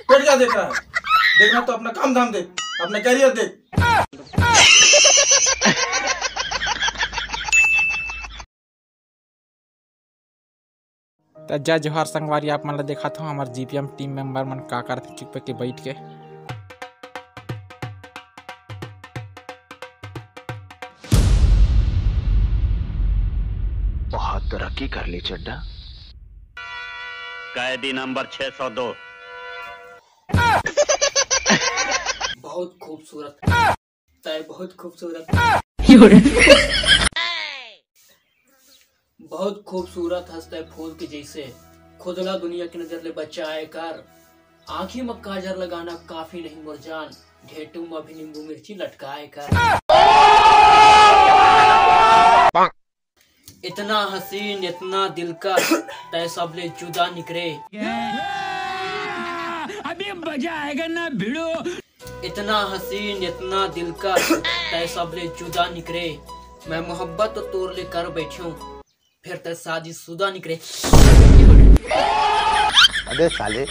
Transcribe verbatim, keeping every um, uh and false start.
बैठ क्या देख रहा है? देखना तो अपना काम धाम देख, अपना करियर देख। त जय जोहार संगवारी, आप मन ला देखात हूँ हमर जीपीएम टीम मेंबर मन का करथे चुप के बैठ के। बहुत तरक्की कर ली चड्डा। कैदी नंबर छह सौ दो। बहुत खूबसूरत। तय बहुत खूबसूरत। बहुत खूबसूरत हस तय फूल के जैसे। खुदला दुनिया की नजर ले बचाए कर। आँखी म काजर लगाना काफी नहीं मोर जान। ढेटू म भी नींबू मिर्ची लटकाए कर। इतना हसीन, इतना दिलकश, तय सबले जुदा निकरे। अभी मजा आएगा ना भिड़ो। इतना हसीन, इतना दिलकश, तय सबले जुदा निकरे। मैं मोहब्बत तो तोर ले कर बैठ्यूं, फिर तय शादीशुदा निकरे। अबे साले।